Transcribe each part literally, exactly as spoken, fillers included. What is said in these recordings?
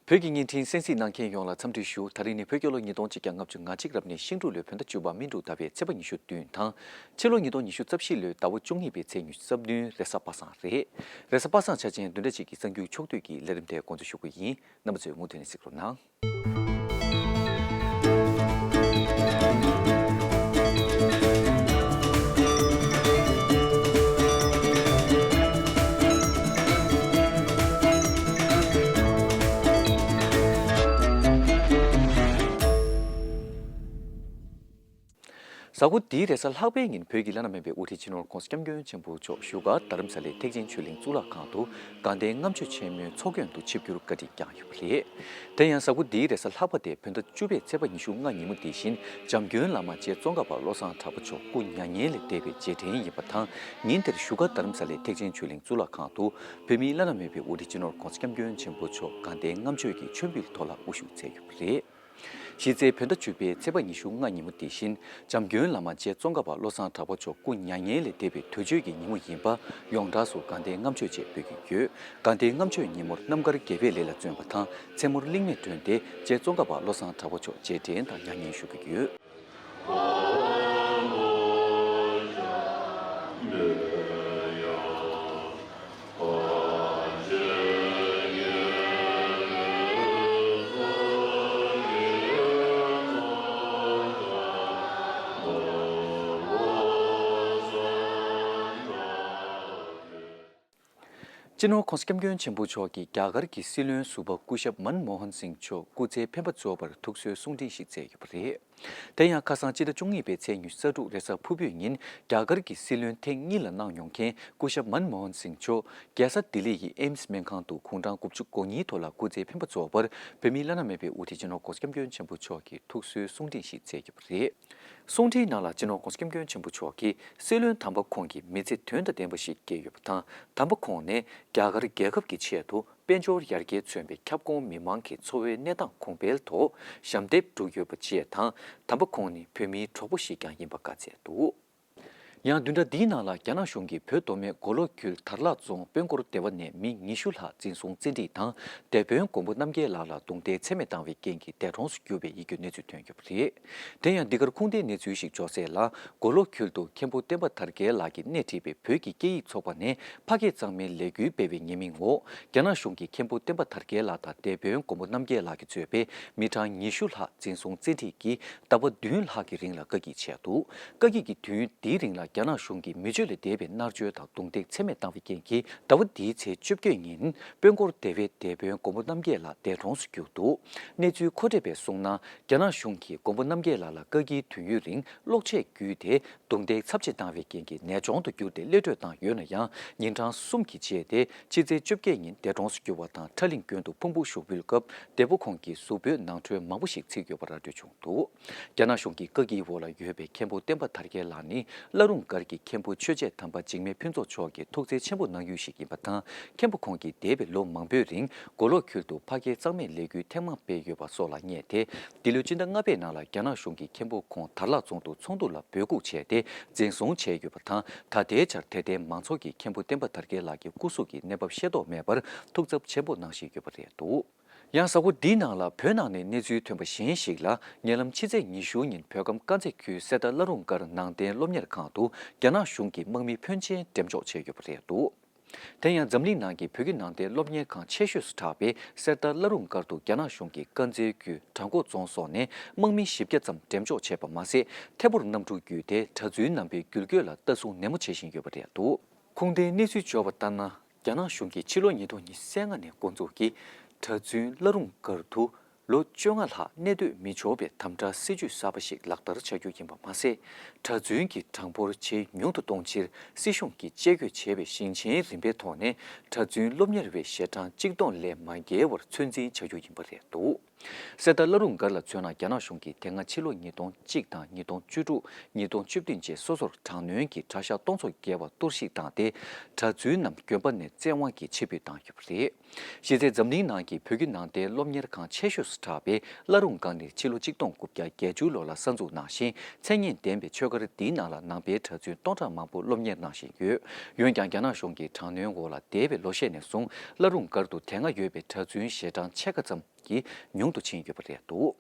བོད་ཀྱི་བརྙན་འཕྲིན་གསན་གཟིགས་གནང་མཁན་ཡོངས་ལ་འཚམས་འདྲི་ཞུ། ད་རིང་ནི་བོད་རྒྱལ་ལོ་ཉིས་སྟོང་ཆིག་བརྒྱ་ལྔ་བཅུ་ང་གཅིག་རབ་གནས་ཤིང་འབྲུག་ལོའི་བོད་ཟླ་བཅུ་པ་སྨིན་དྲུག་ཟླ་བའི་ཚེས་པ་ཉི་ཤུ་བདུན་དང་། ཕྱི་ལོ་ཉིས་སྟོང་ཉི་ཤུ་རྩ་བཞི་ལོའི་ཟླ་བ་བཅུ་གཉིས་པའི་ཚེས་ཉི་ཤུ་རྩ་བདུན་རེས་གཟའ་པ་སངས་རེད། རེས་གཟའ་པ་སངས་འཆར་ཅན་བདུན་ཕྲག་གཅིག་གི་གསར་འགྱུར་ཕྱོགས་བསྡུས་ཀྱི་ལས་རིམ་དེ་འགོ་འཛུགས་ཞུ་གི་ཡིན། རྣམ་པ་ཚོས་མུ་མཐུད་ནས་གཟིགས་རོགས་གནང་། གཟའ་འཁོར་འདིའི་རེས་གཟའ་ལྷག་པའི་ཉིན་བོད་ཀྱི་བླ་ན་མེད་པའི་དབུ་ཁྲིད་སྤྱི་ནོར་༧གོང་ས་༧སྐྱབས་མགོན་ཆེན་པོ་མཆོག་བཞུགས་སྒར་རྡ་རམ་ས་ལའི་ཐེག་ཆེན་ཆོས་གླིང་གཙུག་ལག་ཁང་དུ་དགའ་ལྡན་ལྔ་མཆོད་ཆེན་མོའི་ཚོགས་མགོན་དུ་ཆིབས་བསྒྱུར་བཀའ་དྲིན་བསྐྱངས་ཡོད་པ་རེད། དེ་ཡང་གཟའ་འཁོར་འདིའི་རེས་གཟའ་ལྷག་པ་སྟེ་བོད་ཟླ་བཅུ་པའི་ཚེས་པ་ཉི་ཤུ་ལྔ་ཉིན་མོ་འདི་བཞིན་འཇམ་མགོན་བླ་མ་རྗེ་ཙོང་ཁ་པ་བློ་བཟང་གྲགས་པ་མཆོག་སྐུ་མྱ་ངན་ལས་འདས་པའི་རྗེས་དྲན་ཡིན་པ་དང་། ཉིན་དེར་བཞུགས་སྒར་རྡ་རམ་ས་ལའི་ཐེག་ཆེན་ཆོས་གླིང་གཙུག་ལག་ཁང་དུ་བོད་མིའི་བླ་ན་མེད་པའི་དབུ་ཁྲིད་སྤྱི་ནོར་༧གོང་ས་༧སྐྱབས་མགོན་ཆེན་པོ་མཆོག་དགའ་ལྡན་ལྔ་མཆོད་ཀྱི་མཆོད་འབུལ་ཐོག་ལ་དབུ་བཞུགས་མཛད་ཡོད་པ་རེད། གཞི་རྩའི་བོད་ཟླ་བཅུ་པའི་ཚེས་པ་ཉི་ཤུ་ལྔ་ཉིན་མོ་འདི་བཞིན་འཇམ་མགོན་བླ་མ་རྗེ་ཙོང་ཁ་པ་བློ་བཟང་གྲགས་པ་མཆོག་སྐུ་མྱ་ངན་ལས་འདས་པའི་དུས་མཆོད་ཀྱི་ཉིན་མོ་ཡིན་པ་ཡོངས་གྲགས་སུ་དགའ་ལྡན་ལྔ་མཆོད་ཅེས་འབོད་ཀྱི་ཡོད། དགའ་ལྡན་ལྔ་མཆོད་ཉིན་མོར་རྣམ་དཀར་དགེ་བའི་ལས་ལ་བརྩོན་པ་དང་མཚན་མོར་གླིང་སྨད་བསྒྲོན་ཏེ་རྗེ་ཙོང་ཁ་པ་བློ་བཟང་གྲགས་པ་མཆོག་རྗེས་དྲན་དང་མྱ་ངན་ཞུ་གི་ཡོད། སྤྱི་ནོར་༧གོང་ས་༧སྐྱབས་མགོན་ཆེན་པོ་མཆོག་གིས་རྒྱ་གར་གྱི་སྲིད་བློན་ཟུར་པ་སྐུ་ཞབས་མན་མོ་ཧན་སིང་མཆོག་སྐུ་ཚེ་འཕེན་པ་རྫོགས་པར་ཐུགས་གསོའི་གསུང་འཕྲིན་ཞིག་བསྩལ་ཡོད་པ་རེད། དེ་ཡང་ཁ་སང་སྤྱི་ཟླ་བཅུ་གཉིས་པའི་ཚེས་ཉི་ཤུ་རྩ་དྲུག་རེས་གཟའ་ཕུར་བུའི་ཉིན་རྒྱ་གར་གྱི་སྲིད་བློན་ཐེངས་གཉིས་ལ་གནང་མྱོང་མཁན་སྐུ་ཞབས་མན་མོ་ཧན་སིང་མཆོག་རྒྱལ་ས་ལྡི་ལི་ཡི་ཨེམ་སི་སྨན་ཁང་དུ་དགུང་གྲངས་དགུ་བཅུ་གོ་གཉིས་ཐོག་ལ་སྐུ་ཚེ་འཕེན་པ་རྫོགས་པར་བོད་མིའི་བླ་ན་མེད་པའི་དབུ་ཁྲིད་སྤྱི་ནོར་༧གོང་ས་༧སྐྱབས་མགོན་ཆེན་པོ་མཆོག་གིས་ཐུགས་གསོའི་གསུང་འཕྲིན་ཞིག་བསྩལ་ཡོད་པ་རེད། གསུང་འཕྲིན་ནང་ལ་སྤྱི་ནོར་༧གོང་ས་༧སྐྱབས་མགོན་ཆེན་པོ་མཆོག་གིས་སྲིད་བློན་དམ་པ་ཁོང་གིས་མི་ཚེ་དོན་དང་ལྡན་པ་ཞིག་བསྐྱལ་ཡོད་པ་དང་། དམ་པ་ཁོང་ནས་རྒྱ་གར་རྒྱལ་ཁབ་ཀྱི་ཆེད་དུ་དཔལ་འབྱོར་ཡར་རྒྱས་མཚོན་པའི་ཁྱབ་ཁོངས་མི་མང་གི་འཚོ་བའི་གནས་སྟངས་གོང་འཕེལ་ཐོག་ཞབས་འདེགས་བསྒྲུབས་ཡོད་པ་བཅས་དང་། དམ་པ་ཁོང་ནི་བོད་མིའི་གྲོགས་པོ་ཞིག་ཀྱང་ཡིན་པ་བཀའ་སྩལ་འདུག། ཡང་བདུན་ཕྲག་འདིའི་ནང་ལ་རྒྱ་ནག་གཞུང་གིས་བོད་མདོ་སྨད་མགོ་ལོག་ཁུལ་དར་ལག་རྫོང་དཔོན་སྐོར་སྡེ་བ་ནས་མི་ཉི་ཤུ་ལྷག་འཛིན་བཟུང་བཙན་ཁྲིད་དང་། སྡེ་དཔོན་མགོན་པོ་རྣམ་རྒྱལ་ལགས་ལ་རྡུང་རྡེག་ཚད་མེད་བཏང་བའི་རྐྱེན་གྱིས་འདས་གྲོངས་སུ་གྱུར་པའི་ཡི་གེ་གནས་ཚུལ་ཐོན་ཡོད་པ་རེད། དེ་ཡང་འདི་གར་ཁུངས་ལྡན་གནས་ཚུལ་ཞིག་འབྱོར་གསལ་ལ། མགོ་ལོག་ཁུལ་དུ་མཁན་པོ་བསྟན་པ་དར་རྒྱས་ལགས་ཀྱིས་སྣེ་ཁྲིད་པའི་བོད་ཀྱི་སྐད་ཡིག་ཚོགས་པ་ནས་ཕ་སྐད་གཙང་མའི་ལས་འགུལ་སྤེལ་བའི་ཉེས་མིང་འོག་རྒྱ་ནག་གཞུང་གིས་མཁན་པོ་བསྟན་པ་དར་རྒྱས་ལགས་དང་སྡེ་དཔོན་མགོན་པོ་རྣམ་རྒྱལ་ལགས་ཀྱིས་གཙོས་པའི་མི་གྲངས་ཉི་ཤུ་ལྷག་འཛིན་བཟུང་བཙན་ཁྲིད་ཀྱིས་ཟླ་བ་བདུན་ལྷག་གི་རིང་ལ་བཀག་སྐྱིལ་བྱས་འདུག། བཀག་སྐྱིལ་གྱི་དུས་ཡུན་འདིའི་རིང་ལ་རྒྱ་ནག་གཞུང་གིས་མི་སྤྱོད་ལས་འདས་པའི་མནར་གཅོད་དང་རྡུང་རྡེག་ཚད་མེད་བཏང་བའི་རྐྱེན་གྱིས་ཟླ་བ་འདིའི་ཚེས་བཅོ་བརྒྱད་ཉིན་དཔོན་སྐོར་སྡེ་བའི་སྡེ་དཔོན་མགོན་པོ་རྣམ་རྒྱལ་ལགས་འདས་གྲོངས་སུ་གྱུར་འདུག། གནས་ཚུལ་མཁོ་སྤྲོད་པས་གསུངས་ན། རྒྱ་ནག་གཞུང་གིས་མགོན་པོ་རྣམ་རྒྱལ་ལགས་ལ་བཀག་སྐྱིལ་དུས་ཡུན་རིང་གློག་ཆས་བརྒྱུད་དེ་རྡུང་རྡེག་ཚབས་ཆེ་བཏང་བའི་རྐྱེན་གྱིས་ནད་གཅོང་དུ་གྱུར་ཏེ་གློད་བཀྲོལ་བཏང་ཡོད་ན་ཡང་། ཉིན་གྲངས་གསུམ་གྱི་རྗེས་ཏེ་ཕྱི་ཚེས་བཅོ་བརྒྱད་ཉིན་འདས་གྲོངས་སུ་གྱུར་བ་དང་། ཁྲ་གླིང་དགོན་དུ་ཕུང་པོ་ཞུགས་འབུལ་སྐབས་འདས་པོ་ཁོང་གི་གཟུགས་པོའི་ནང་ཁྲོལ་མང་པོ་ཞིག་ཚིག་ཡོད་པ་ར་སྤྲོད་བྱུང་འདུག། རྒྱ་ནག་གཞུང་གིས་བཀག་སྐྱིལ་འོག་ལ་ཡོད་པའི་མཁན་པོ་བསྟན་པ་དར་རྒྱས་ལགས་ནི་བླ་རུང་སྒར་གྱི་མཁན་པོ་ཆོས་རྗེ་དམ་པ་འཇིགས་མེད་ཕུན་ཚོགས་མཆོག་གིས་ཐུགས་བརྩེ་ཆེན་པོ་གནང་ཡུལ་ཞིག་ཡིན་པ་དང་། མཁན་པོ་ཁོང་གིས་འདས་པའི་ལོ་མང་པོའི་རིང་མགོ་ལོག་ཁུལ་དུ་ཕ་སྐད་གཙང་མའི་ལས་འགུལ་ཐེངས་མང་སྤེལ་ཡོད་པ་སོགས་ལ་བསྙད་དེ། འདི་ལོའི་སྤྱི་ཟླ་ལྔ་པའི་ནང་ལ་རྒྱ་ནག་གཞུང་གིས་མཁན་པོ་ཁོང་དར་ལག་རྫོང་དུ་ཚོགས་འདུ་ལ་འབོད་འགུག་བྱས་ཏེ་འཛིན་བཟུང་བྱས་ཡོད་པ་དང་། ད་ལྟའི་ཆར་དད་ལྡན་མང་ཚོགས་ཀྱིས་མཁན་པོ་བསྟན་པ་དར་རྒྱས་ལགས་ཀྱི་སྐུ་གཟུགས་ཀྱི་གནས་བབ་ཤེས་རྟོགས་མེད་པར་ཐུགས་འཚབ་ཆེན་པོ་གནང་བཞིན་ཡོད་པ་རེད་འདུག། ཡང་གཟའ་འཁོར་འདིའི་ནང་ལ་བོད་ནང་ནས་གནས་ཚུལ་ཐོན་པ་གཞན་ཞིག་ལ། ཉེ་ལམ་ཕྱི་ཚེས་ཉི་ཤུ་ཉིན་བོད་ཁམས་དཀར་མཛེས་ཁུལ་གསེར་རྟ་བླ་རུང་སྒར་ནང་བསྟན་སློབ་གཉེར་ཁང་དུ་རྒྱ་ནག་གཞུང་གིས་དམག་མི་ཕོན་ཆེན་འགྲེམས་འཇོག་བྱས་ཡོད་པ་རེད་འདུག། དེ་ཡང་འཛམ་གླིང་ནང་གི་བོད་ཀྱི་ནང་བསྟན་སློབ་གཉེར་ཁང་ཆེ་ཤོས་སུ་གྲགས་པའི་གསེར་རྟ་བླ་རུང་སྒར་དུ་རྒྱ་ནག་གཞུང་གིས་དཀར་མཛེས་ཁུལ་བྲག་འགོ་རྫོང་སོགས་ནས་དམག་མི་བཞི་བརྒྱ་ཙམ་འགྲེམས་འཇོག་བྱས་པ་མ་ཟད། ཐད་འཕུར་གནམ་གྲུ་བརྒྱུད་དེ་གྲྭ་བཙུན་རྣམ་པའི་རྒྱུད་སྐྱོད་ལ་ལྟ་སྲུང་ནན་མོ་བྱེད་བཞིན་ཡོད་པ་རེད་འདུག། ཁུངས་ལྡན་གནས་ཚུལ་འབྱོར་བ་ལྟར་ན། རྒྱ་ནག་གཞུང་གིས་ཕྱི་ལོ་ཉིས་སྟོང་ཉི་ཤུ་རྩ་ལྔ་ནས་འགོ་འཛུགས་ཀྱིས་གྲྭ་བཙུན་བླ་རུང་སྒར་དུ་ལོ་བཅོ་ལྔ་ལྷག་གནས་སྡོད་མི་ཆོག་པའི་དམ་དྲག་སྲིད་ཇུས་གསར་པ་ཞིག་ལག་བསྟར་བྱ་རྒྱུ་ཡིན་པ་མ་ཟད། གྲྭ་བཙུན་གྱི་གྲངས་འབོར་ཇེ་ཉུང་དུ་གཏོང་ཕྱིར་སྲིད་གཞུང་གིས་བཅད་བགོས་བྱས་པའི་ཞིང་ཆེན་རིམ་པའི་ཐོག་ནས་གྲྭ་བཙུན་སློབ་གཉེར་བའི་ཞལ་གྲངས་གཅིག་སྟོང་ལས་མ་བརྒལ་བར་ཚོད་འཛིན་བྱ་རྒྱུ་ཡིན་པ་རེད་འདུག། གསེར་རྟ་བླ་རུང་སྒར་ལ་མཚོན་ན། རྒྱ་ནག་གཞུང་གིས་དེ་སྔ་ཕྱི་ལོ་ཉིས་སྟོང་གཅིག་དང་ཉིས་སྟོང་བཅུ་དྲུག་ཉིས་སྟོང་བཅུ་བདུན་བཅས་སོ་སོར་དྲག་གནོན་གྱིས་གྲྭ་ཤག་སྟོང་ཚོ་བརྒལ་བ་གཏོར་བཤིག་བཏང་སྟེ། གྲྭ་བཙུན་རྣམས་དགོན་པ་ནས་བཙན་དབང་གིས་ཕྱིར་འབུད་བཏང་ཡོད་པ་རེད། གཞི་རྩའི་འཛམ་གླིང་ནང་གི་བོད་བརྒྱུད་ནང་བསྟན་སློབ་གཉེར་ཁང་ཆེ་ཤོས་སུ་གྲགས་པའི་བླ་རུང་སྒང་ནི་ཕྱི་ལོ་ཆིག་སྟོང་དགུ་བརྒྱ་བརྒྱད་ཅུ་ལོ་ལ་གསར་འཛུགས་གནང་ཞིང་། མཚན་སྙན་ལྡན་པའི་ཆོས་སྒར་འདིའི་ནང་ལ་ནང་པའི་གྲྭ་བཙུན་སྟོང་ཕྲག་མང་པོ་སློབ་གཉེར་གནང་བཞིན་ཡོད། འོན་ཀྱང་རྒྱ་ནག་གཞུང་གི་དྲག་གནོན་འོག་ལ་འདས་པའི་ལོ་ཤས་ནས་བཟུང་བླ་རུང་སྒར་དུ་དེ་སྔ་ཡོད་པའི་གྲྭ་བཙུན་ཞལ་གྲངས་ཕྱེད་ཀ་ཙམ་གྱིས་ཉུང་དུ་ཕྱིན་ཡོད་པ་རེད་འདུག།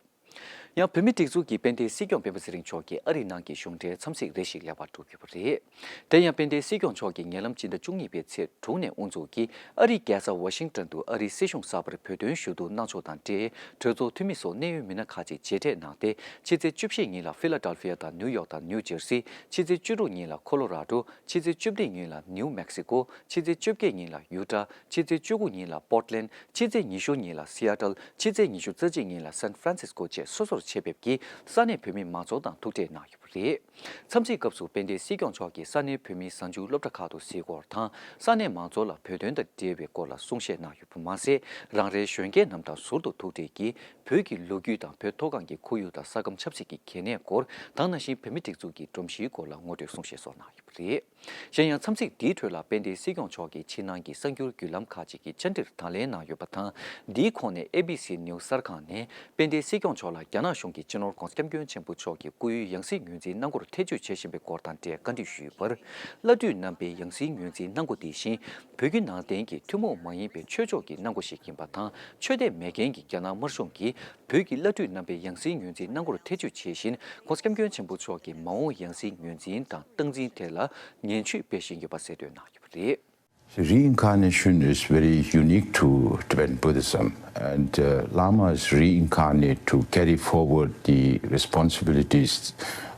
ཡང་བོད་མིའི་སྒྲིག་འཛུགས་ཀྱི་དཔལ་ལྡན་སྲིད་སྐྱོང་སྤེན་པ་ཚེ་རིང་མཆོག་གིས་ཨ་རིའི་ནང་གི་གཞུང་འབྲེལ་འཚམས་གཟིགས་རེ་ཞིག་ལེགས་པར་གྲུབ་ཡོད་པ་རེད། དེ་ཡང་དཔལ་ལྡན་སྲིད་སྐྱོང་མཆོག་གིས་ཉེ་ལམ་སྤྱི་ཟླ་བཅུ་གཉིས་པའི་ཚེས་དྲུག་ནས་དབུ་འཛུགས་ཀྱིས་ཨ་རིའི་རྒྱལ་ས་ཝ་ཤིང་ཏོན་དུ་ཨ་རིའི་སྲིད་གཞུང་གསར་པར་བོད་དོན་ཞུ་གཏུག་གནང་ཕྱོགས་དང་འབྲེལ་གྲོས་ཚོགས་འཐུས་མི་སོགས་གནད་ཡོད་མི་སྣ་ཁག་ཅིག་མཇལ་འཕྲད་གནང་སྟེ། ཕྱི་ཚེས་བཅུ་བཞི་ཉིན་ལ་ཕི་ལ་ཌེལ་ཕི་ཡ་དང་ནིའུ་ཡོག་དང་ནིའུ་ཇར་སི། ཕྱི་ཚེས་བཅུ་དྲུག་ཉིན་ལ་ཁོ་ལོ་ར་ཌོ། ཕྱི་ཚེས་བཅུ་བདུན་ཉིན་ལ་ནིའུ་མེག་སི་ཀོ། ཕྱི་ཚེས་བཅོ་བརྒྱད་ཉིན་ལ་ཡུ་ཊ། ཕྱི་ཚེས་བཅུ་དགུ་ཉིན་ལ་པོར་ཊི་ལེན། ཕྱི་ཚེས་ཉི་ཤུ་ཉིན་ལ་སི་ཨ་ཊལ། ཕྱི་ཚེས་ཉི་ཤུ་རྩ་གཅིག་ཉིན་ལ་སན་ཧྥ་རན་སིས་ཀོ་བཅས་སོ་སོར་ཆེད་ཕེབས་ཀྱིས་ས་གནས་བོད་མི་མང་ཚོགས་དང་ཐུག་འཕྲད་གནང་ཡོད་པ་རེད། འཚམས་གཟིགས་སྐབས་སུ་དཔལ་ལྡན་སྲིད་སྐྱོང་མཆོག་གིས་ས་གནས་བོད་མིའི་གཟའ་མཇུག་སློབ་གྲྭ་ཁག་ཏུ་གཟིགས་སྐོར་དང་ས་གནས་མང་ཚོགས་ལ་བོད་དོན་དང་འབྲེལ་བའི་སྐོར་ལ་གསུང་བཤད་གནང་ཡོད་པ་མ་ཟད། རང་རེའི་གཞོན་སྐྱེས་རྣམས་དང་ཟུར་དུ་ཐུག་འཕྲད་ཀྱིས་བོད་ཀྱི་ལོ་རྒྱུས་དང་བོད་མཐོ་སྒང་གི་ཁོར་ཡུག་དང་ས་ཁམས་ཆབ་སྲིད་ཀྱི་གལ་གནད་སྐོར་དང་། ནང་བཞིན་བོད་མིའི་སྒྲིག་འཛུགས་ཀྱི་སྒྲོམ་གཞིའི་སྐོར་ལ་ངོ་སྤྲོད་གསུང་བཤད་སོགས་གནང་ཡོད་པ་རེད། གཞན་ཡང་འཚམས་གཟིགས་འདིའི་ཁྲོད་ལ་དཔལ་ལྡན་སྲིད་སྐྱོང་མཆོག་གིས་ཕྱི་ནང་གི་གསར་འགྱུར་བརྒྱུད་ལམ་ཁག་ཅིག་གི་བཅར་འདྲིར་དང་ལེན་གནང་ཡོད་པ་དང་། འདིའི་ཁོངས་ནས་ཨེ་བི་སི་ནིའུ་སི་གསར་ཁང་ནས་དཔལ་ལྡན་སྲིད་སྐྱོང་མཆོག་ལ་རྒྱ་ནག་གཞུང་གིས་སྤྱི་ནོར་༸གོང་ས་༸སྐྱབས་མགོན་ཆེན་པོ་མཆོག་གི་སྐུའི་ཡང་སྲིད་ངོས་འཛིན་གནང་སྐོར་ཐེ་བྱུས་བྱེད་བཞིན་པའི་སྐོར་དང་འབྲེལ་བཀའ་འདྲི་ཞུས་པར། བླ་སྤྲུལ་རྣམ་པའི་ཡང་སྲིད་ངོས་འཛིན་གནང་སྒོ་འདི་བཞིན་བོད་བརྒྱུད་ནང་བསྟན་གྱི་ཐུན་མོང་མ་ཡིན་པའི་ཆོས་ཕྱོགས་ཀྱི་གནང་སྒོ་ཞིག་ཡིན་པ་དང་། ཆོས་དད་མེད་མཁན་གྱི་རྒྱ་ནག་དམར་གཞུང་གིས་བོད་ཀྱི་བླ་སྤྲུལ་རྣམ་པའི་ཡང་སྲིད་ངོས་འཛིན་གནང་སྐོར་ཐེ་བྱུས་བྱེད་བཞིན། ༸གོང་ས་༸སྐྱབས་མགོན་ཆེན་པོ་མཆོག་གི་མ་འོངས་ཡང་སྲིད་ངོས་འཛིན་དང་སྟངས་འཛིན་ཐད་ལ་ངན་ཇུས་སྤེལ་བཞིན་ཡོད་པ་གསལ་སྟོན་གནང་ཡོད་པ་རེད། Reincarnation is very unique to Tibetan Buddhism, and uh, lamas reincarnate to carry forward the responsibilities,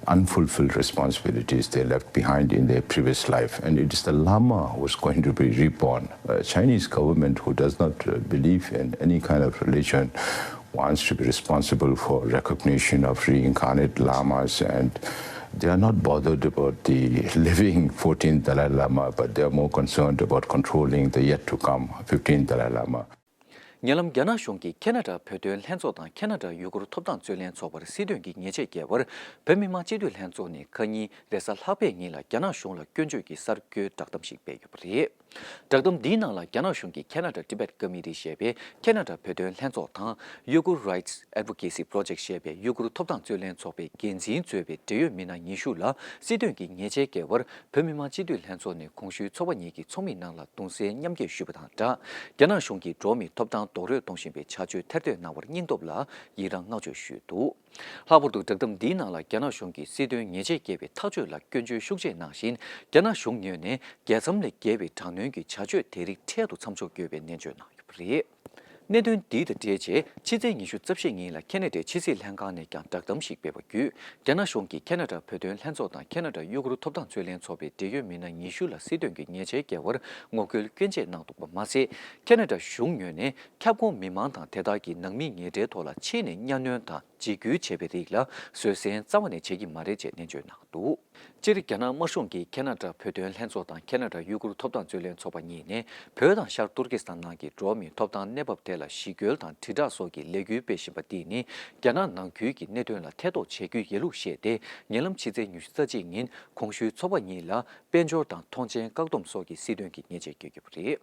unfulfilled responsibilities they left behind in their previous life. And it is the lama who is going to be reborn. A Chinese government who does not uh, believe in any kind of religion wants to be responsible for recognition of reincarnate lamas, and they are not bothered about the living fourteenth Dalai Lama, but they are more concerned about controlling the yet to come fifteenth Dalai Lama. ཉེ་ལམ་རྒྱ་ནག་གཞུང་གིས་ཁེ་ན་ཌ་བོད་དོན་ལྷན་ཚོགས་དང་ཁེ་ན་ཌ་ཡུ་གུར་ཐོབ་ཐང་རྩོད་ལེན་ཚོགས་པར་སྲིད་དོན་གྱི་ཉེས་ཆད་བཀལ་བར་བོད་མི་མང་སྤྱི་འཐུས་ལྷན་ཚོགས་ནས་ཁ་ཉིན་རེས་གཟའ་ལྷག་པའི་ཉིན་ལ་རྒྱ་ནག་གཞུང་ལ་སྐྱོན་བརྗོད་ཀྱི་གསར་འགོད་བསྒྲགས་གཏམ་ཞིག་སྤེལ་ཡོད་པ་རེད། བསྒྲགས་གཏམ་འདིའི་ནང་ལ་རྒྱ་ནག་གཞུང་གིས་ཁེ་ན་ཌ་Tibet Committee ཞེས་པའི་ཁེ་ན་ཌ་བོད་དོན་ལྷན་ཚོགས་དང་། Uyghur Rights Advocacy Project ཞེས་པའི་ཡུ་གུར་ཐོབ་ཐང་རྩོད་ལེན་ཚོགས་པའི་འགན་འཛིན་གཙོས་པའི་འབྲེལ་ཡོད་མི་སྣ་ཉི་ཤུ་ལ་སྲིད་དོན་གྱི་ཉེས་ཆད་བཀལ་བར་བོད་མི་མང་སྤྱི་འཐུས་ལྷན་ཚོགས་ནས་གོང་ཞུས་ཚོགས་པ་གཉིས་ཀྱི་ཚོགས་མི་ནང་ལ་གདུང་སེམས་མཉམ་སྐྱེད་ཞུས་པ་དང་སྦྲགས། རྒྱ་ནག་གཞུང་གིས་འགྲོ་བ་མིའི་ཐོབ་ཐང་རྡོག་རོལ་གཏོང་བཞིན་པའི་བྱ་སྤྱོད་ཐེར་འདོན་གནང་བར་སྙིང་སྟོབས་ལ་ཡི་རངས་བསྔགས་བརྗོད་ཞུས་འདུག། ལྷག་པར་དུ་བསྒྲགས་གཏམ་འདིའི་ནང་ལ་རྒྱ་ནག་གཞུང་གིས་སྲིད་དོན་ཉེས་ཆད་བཀལ་བའི་ཐག་གཅོད་ལ་སྐྱོན་བརྗོད་ཤུགས་ཆེ་གནང་བཞིན། རྒྱ་ནག་གཞུང་ངོས་ནས་རྒྱལ་མཚམས་ལས་བརྒལ་བའི་དྲག་གནོན་གྱི་བྱ་སྤྱོད་དེ་རིགས་འཕྲལ་དུ་མཚམས་འཇོག་དགོས་པའི་ནན་བརྗོད་གནང་ཡོད་པ་རེད། གནད་དོན་འདི་དང་འབྲེལ་རྗེས་ཕྱི་ཚེས་ཉི་ཤུ་རྩ་བཞི་ཉིན་ལ་ཁེ་ན་ཌའི་ཕྱི་སྲིད་ལྷན་ཁང་ནས་ཀྱང་བསྒྲགས་གཏམ་ཞིག་སྤེལ་བ་བརྒྱུད། རྒྱ་ནག་གཞུང་གིས་ཁེ་ན་ཌ་བོད་དོན་ལྷན་ཚོགས་དང་ཁེ་ན་ཌ་ཡུ་གུར་ཐོབ་ཐང་རྩོད་ལེན་ཚོགས་པའི་འབྲེལ་ཡོད་མི་སྣ་ཉི་ཤུ་ལ་སྲིད་དོན་གྱི་ཉེས་ཆད་བཀལ་བར་ངོ་རྒོལ་སྐྱོན་བརྗོད་གནང་འདུག་པ་མ་ཟད། ཁེ་ན་ཌ་གཞུང་ངོས་ནས་ཁྱབ་ཁོངས་མི་མང་དང་དེ་དག་གི་ནང་མིའི་ཉེ་འབྲེལ་ཐོག་ལ་ཕྱིས་ནས་གཉའ་གནོན་དང་འཇིགས་སྐུལ་བྱས་པའི་རིགས་ལ་བཟོད་བསྲན་རྩ་བ་ནས་བྱེད་ཀྱི་མ་རེད་ཅེས་ནན་བརྗོད་གནང་འདུག། སྤྱིར་རྒྱ་ནག་དམར་གཞུང་གིས་ཁེ་ན་ཌ་བོད་དོན་ལྷན་ཚོགས་དང་ཁེ་ན་ཌ་ཡུ་གུར་ཐོབ་ཐང་རྩོད་ལེན་ཚོགས་པ་གཉིས་ནས་བོད་དང་ཤར་ཏུར་ཀི་སི་ཐན་ནང་གི་འགྲོ་བ་མིའི་ཐོབ་ཐང་གནས་བབ་ཐད་ལ་ཞི་རྒོལ་དང་དྲིལ་བསྒྲགས་སོགས་ཀྱི་ལས་འགུལ་སྤེལ་བཞིན་པ་འདི་ནི་རྒྱ་ནག་ནང་ཁུལ་གྱི་གནད་དོན་ལ་ཐེ་གཏོགས་བྱེད་རྒྱུ་ཡིན་ལུགས་བཤད་དེ། ཉེ་ལམ་ཕྱི་ཚེས་ཉི་ཤུ་རྩ་གཅིག་ཉིན་གོང་ཞུས་ཚོགས་པ་གཉིས་ལ་དཔལ་འབྱོར་དང་ཐོངས་མཆན་བཀག་སྡོམ་སོགས་ཀྱི་སྲིད་དོན་གྱི་ཉེས་ཆད་བཀལ་ཡོད་པ་རེད།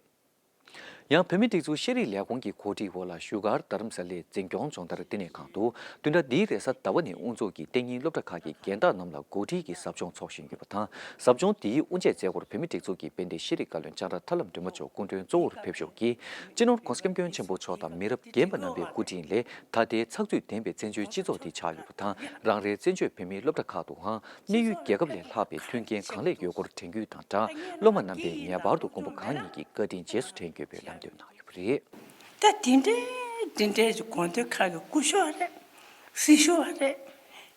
ཡང་བོད་མིའི་སྒྲིག་འཛུགས་ཤེས་རིག་ལས་ཁུངས་ཀྱི་གོ་སྒྲིག་འོག་ལ་བཞུགས་སྒར་རྡ་རམ་ས་ལའི་འཛིན་སྐྱོང་སྦྱོང་བརྡར་བསྟི་གནས་ཁང་དུ་བདུན་ཕྲག་འདིའི་རེས་གཟའ་ཟླ་བ་ནས་དབུ་འཛུགས་ཀྱིས་གཏན་ཉིན་སློབ་གྲྭ་ཁག་གི་རྒན་བདག་རྣམས་ལ་གོ་སྒྲིག་གིས་ཟབ་སྦྱོང་འཚོགས་བཞིན་ཡོད་པ་དང་། ཟབ་སྦྱོང་འདིའི་དབུ་འབྱེད་མཛད་སྒོར་བོད་མིའི་སྒྲིག་འཛུགས་ཀྱི་དཔལ་ལྡན་ཤེས་རིག་བཀའ་བློན་ལྕང་ར་ཐར་ལམ་སྒྲོལ་མ་མཆོག་སྐུ་མགྲོན་གཙོ་བོར་ཕེབས་ཞུགས་ཀྱིས། སྤྱི་ནོར་༸གོང་ས་༸སྐྱབས་མགོན་ཆེན་པོ་མཆོག་དང་མི་རབས་རྒན་པ་རྣམ་པའི་སྐུ་དྲིན་ལས། ད་ལྟའི་ཚགས་ཚུད་ལྡན་པའི་བཙན་བྱོལ་སྤྱི་ཚོགས་འདི་ཆགས་ཡོད་པ་དང་། རང་རེའི་བཙན་བྱོལ་བོད་མིའི་སློབ་གྲྭ་ཁག་ཏུའང་དམིགས་ཡུལ་རྒྱལ་ཁབ་ལས་ལྷག་པའི་མཐུན་རྐྱེན་གང་ལེགས་ཡོད་སྐོར་དྲན་སྐུལ་དང་སྦྲགས། སློབ་མ་རྣམ་པས་ངེས་པར་དུ་མགོན་པོ་གང་ཉིད་ཀྱི་བཀའ་དྲིན་རྗེས་སུ་དྲན་དགོས་པའི་ལམ་སྟོན་གནང་ཡོད་པ་རེད། ད་དེ་འདྲའི་དེ་འདྲའི་དགོངས་དོན་ཁག་གི་སྐུ་ཞབས་རེད། སྲིད་ཞུ་བ་རེད།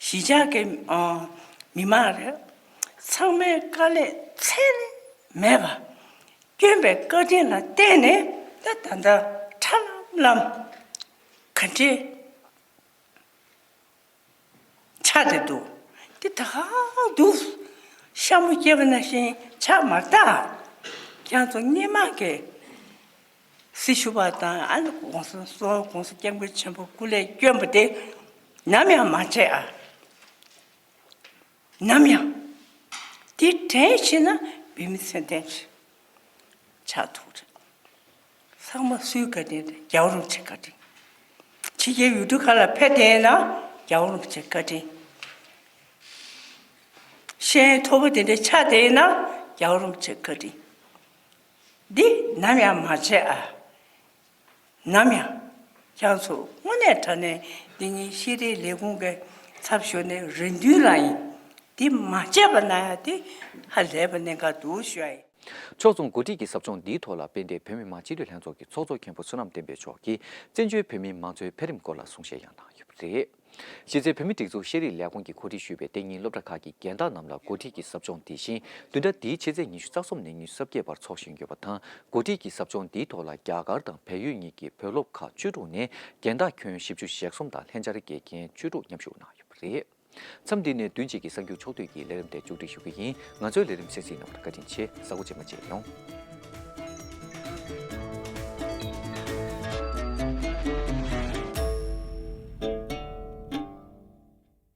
གཞིས་ཆགས་ཀྱི་ཨ་མི་མང་རེད། ཚང་མའི་དཀའ་ལས་ཚད་ལས་མེད་པ། བསྐྱོན་པའི་བཀའ་དྲིན་ལ་བརྟེན་ནས་ད་ད་ལྟ་ཁྲ་ལམ་ལམ་ག་འདྲའི་ཆགས་བསྡད་འདུག། འདི་ད་ག་འདུག། ཤ་མོ་སྐྱེས་པ་ནང་བཞིན་ཆགས་མ་ད། ཁྱེད་ཚོ་སྔོན་མ་གི་སྲི་ཞུ་བ་དང་ཨ་ནི་༸གོང་ས་༸གོང་ས་༸སྐྱབས་མགོན་ཆེན་པོ་སྐུ་ལས་བསྐྱོན་པ་དེ་ནམ་ཡང་མ་བརྗེད་ཨ། ནམ་ཡང་། དེ་དྲན་ཤེས་ན་བོད་མི་ཚེ་འདས་ཆགས་ཐུབ་རེད། ས་ ཐེངས་མ་སུའི་བཀའ་དྲིན་རེད། རྒྱལ་བ་རིན་པོ་ཆེའི་བཀའ་དྲིན། ཕྱི་རྒྱལ་ཡུལ་གྲུ་ཁག་ལ་ཕེབས་བསྡད་ན་རྒྱལ་བ་རིན་པོ་ཆེའི་བཀའ་དྲིན། ཤེས་ཡོན་མཐོ་པོ་དེ་འདྲའི་ཆགས་བསྡད་ན་རྒྱལ་བ་རིན་པོ་ཆེའི་བཀའ་དྲིན། འདི་ནམ་ཡང་མ་བརྗེད་ཨ། ནམ་ཡང་། ཁྱེད་ཚོ་དངོས་གནས་དྲང་གནས་འདི་ཉིད་ཤེས་རིག་ལས་ཁུངས་ཀྱི་ཚབ་ཞུས་ནས་རེ་འདུན་ལ་ཡིན། འདི་མ་བརྗེད་པ་ན་ཡང་འདི་ཧ་ལས་པ་གནད་འགག་འདུག་ཞུ་ཡ་ཡིན། ཕྱོགས་མཚུངས་འགོ་ཁྲིད་ཀྱི་ཟབ་སྦྱོང་འདིའི་ཐོག་ལ་དཔལ་ལྡན་བོད་མི་མང་སྤྱི་འཐུས་ལྷན་ཚོགས་ཀྱི་ཚོགས་གཙོ་མཁན་པོ་བསོད་ནམས་བསྟན་འཕེལ་མཆོག་གིས་བཙན་བྱོལ་བོད་མིའི་མང་གཙོའི་འཕེལ་རིམ་སྐོར་ལ་གསུང་བཤད་ཡང་གནང་ཡོད་པ་རེད། གཞི་རྩའི་བོད་མིའི་སྒྲིག་འཛུགས་ཤེས་རིག་ལས་ཁུངས་ཀྱིས་གོ་སྒྲིག་ཞུས་པའི་དེ་ཉིན་སློབ་གྲྭ་ཁག་གི་རྒན་བདག་རྣམས་ལ་འགོ་ཁྲིད་ཀྱི་ཟབ་སྦྱོང་འདི་བཞིན་བདུན་ཕྲག་འདིའི་ཕྱི་ཚེས་ཉི་ཤུ་རྩ་གསུམ་ནས་ཉི་ཤུ་རྩ་བརྒྱད་བར་འཚོགས་བཞིན་ཡོད་པ་དང་། འགོ་ཁྲིད་ཀྱི་ཟབ་སྦྱོང་འདིའི་ཐོག་ལ་རྒྱ་གར་དང་བལ་ཡུལ་གཉིས་ཀྱི་བོད་སློབ་ཁག་བཅུ་དྲུག་ནས་རྒན་བདག་ཁྱོན་བཞི་བཅུ་ཞེ་གསུམ་དང་ལྷན་བཅར་དགེ་རྒན་བཅུ་དྲུག་མཉམ་ཞུགས་གནང་ཡོད་པ་རེད། མཚམས་འདི་ནས་བདུན་གཅིག་གི་གསར་འགྱུར་ཕྱོགས་བསྡུས་ཀྱི་ལས་རིམ་དེ་མཇུག་སྒྲིལ་ཞུ་གི་ཡིན། ང་ཚོའི་ལས་རིམ་གསན་གཟིགས་གནང་བར་བཀའ་དྲིན་ཆེ། གཟའ་འཁོར་རྗེས་མ་མཇལ་ཡོང་།